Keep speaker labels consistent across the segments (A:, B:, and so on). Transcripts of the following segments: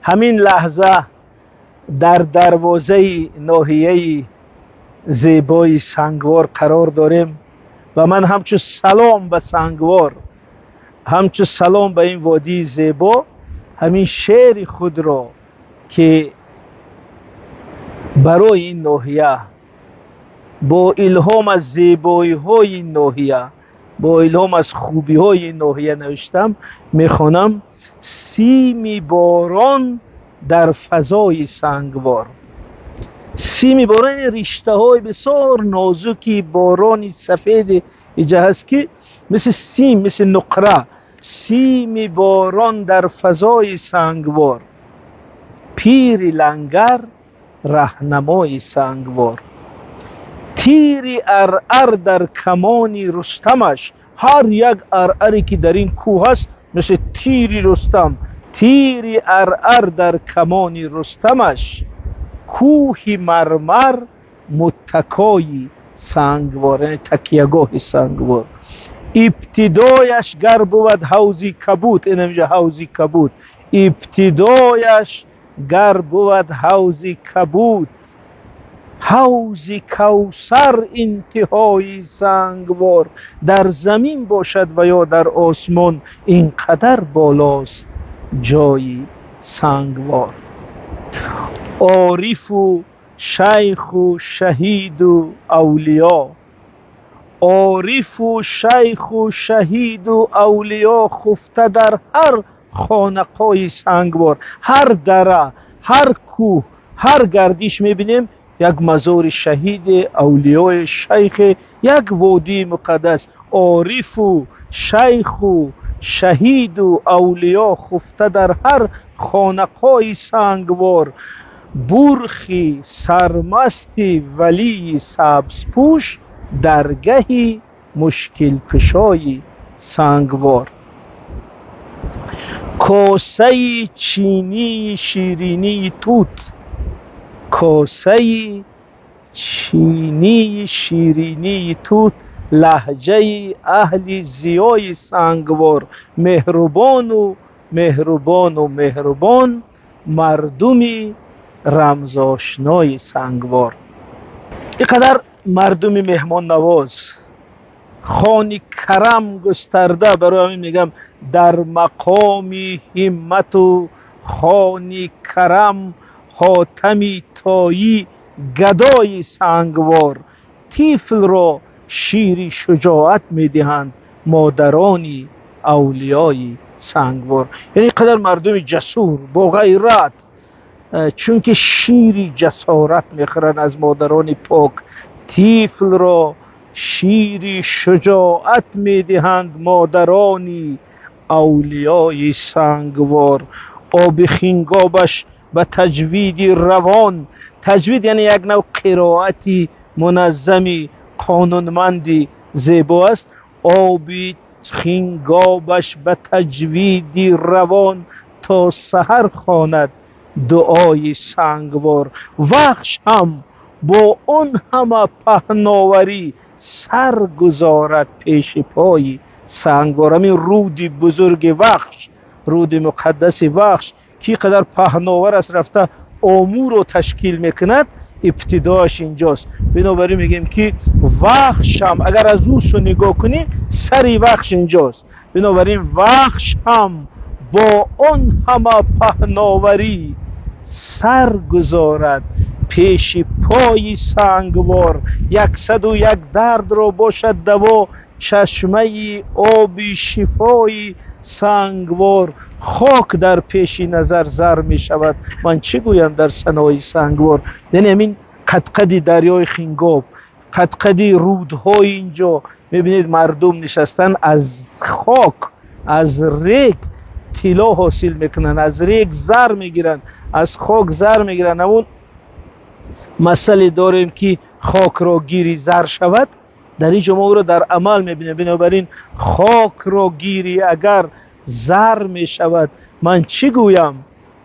A: Ҳамин лаҳза дар дарвозаи ноҳияи зебои Сангвор қарор дорем ва ман ҳамчун салом ба Сангвор, ҳамчун салом ба ин водии зебо, ҳамин шеъри худро, ки барои ин ноҳия бо илҳом аз зебоиҳои ин ноҳия, бо илҳом аз хубиҳои ин ноҳия навиштам, мехонам. Сими борон дар фазои Сангвор. Сими борон риштаҳои бисёр нозуки борони сафеди иҷа ҳаст, ки мисли сим, мисли нуқра. Сими борон дар фазои Сангвор, пири лангар раҳнамои Сангвор, тири арар дар камони Рустамаш. Ҳар як араре, ки дар ин кӯҳ аст, мисли тири Рустам. Тири арар дар камони Рустамаш, кӯҳи мармар муттакои Сангвор, яъне такягоҳи Сангвор. Ибтидояш гар бувад ҳавзи Кабуд, инамҷа ҳавзи Кабуд. Ибтидояш гар бувад ҳавзи Кабуд, ҳавзи Кавсар интиҳои Сангвор. Дар замин бошад ва ё дар осмон, ин қадар болост ҷои Сангвор. Орифу шайху шаҳиду авлиё, орифу шайху шаҳиду авлиё хуфта дар ҳар хонақои Сангвор. Ҳар дара, ҳар кӯҳ, ҳар гардиш мебинем як мазори шаҳиде, авлиёи, шайхе, як водии муқаддас. Орифу шайху шаҳиду авлиё хуфта дар ҳар хонақои Сангвор. Бурхи сармасти валии сабзпӯш, даргаҳи мушкилкушои Сангвор. Косаи чинии ширинии тут, косаи чинии ширинии тут, лаҳҷаи аҳли зиёи Сангвор. Меҳрубону меҳрубону меҳрубон мардуми рамзошнои Сангвор. Ин қадар мардуми меҳмоннавоз, хони карам густарда. Барои ҳамин мегӯям: дар мақоми ҳиммату хони карам Ҳотами Тоӣ гадои Сангвор. Тифлро шири шуҷоат медиҳанд модарони авлиёи Сангвор. Яъне ин қадар мардуми ҷасур, бо ғайрат, чунки шири ҷасорат мехӯранд аз модарони пок. Тифлро шири шуҷоат медиҳанд модарони авлиёи Сангвор. Оби Хингобаш ба таҷвиди равон, таҷвид яъне як нав қироати муназзами қонунманди зебо аст. Оби Хингобаш ба таҷвиди равон то саҳар хонад дуои Сангвор. Вахш ҳам бо он ҳама паҳноварӣ сар гузорад пеши пои Сангвор. Ҳамин руди бузурги Вахш, руди муқаддаси Вахш, ки қадар паҳновар аст, рафта Омӯро ташкил мекунад, ибтидояш инҷост. Бинобар ин мегӯем, ки Вахш ҳам, агар аз ӯ су нигоҳ кунӣ, сари Вахш инҷост. Бинобар ин Вахш ҳам бо он ҳама паҳноварӣ сар гузорад пеши пои Сангвор. 101 дардро бошад даво чашмаи оби шифои Сангвор. Хок дар пеши назар зар мешавад, ман чӣ гӯям дар санои Сангвор? Яъне ҳамин қадқади дарёи Хингоб, қадқади рудҳои инҷо мебинед, мардум нишастан, аз хок, аз рег тилло ҳосил мекунанд, аз рег зар мегиранд, аз хок зар мегиранд. Ҳамун масъале дорем, ки хокро гири, зар шавад, дар ин ҷо мо ӯро дар амал мебинем. Бинобар ин хокро гирӣ агар, зар мешавад, ман чӣ гӯям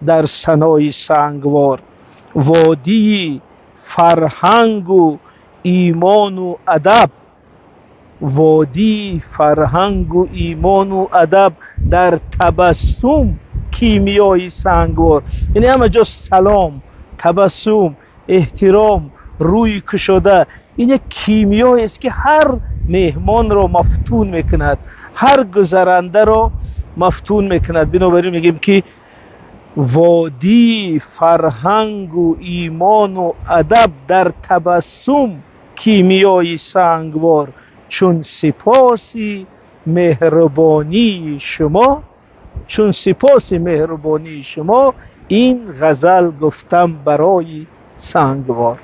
A: дар санои Сангвор? Водии фарҳангу имону адаб, водии фарҳангу имону адаб, дар табассум кимиёи Сангвор. Яъне ҳама ҷо салом, табассум, эҳтиром, рӯи кушода. Ин як кимиёест, ки ҳар меҳмонро мафтун мекунад, ҳар гузарандаро мафтун мекунад. Бинобар ин мегӯем, ки водии фарҳангу имону адаб, дар табассум кимиёи Сангвор. Чун сипоси меҳрубонии шумо, чун сипоси меҳрубонии шумо, ин ғазал гуфтам барои Сангвор.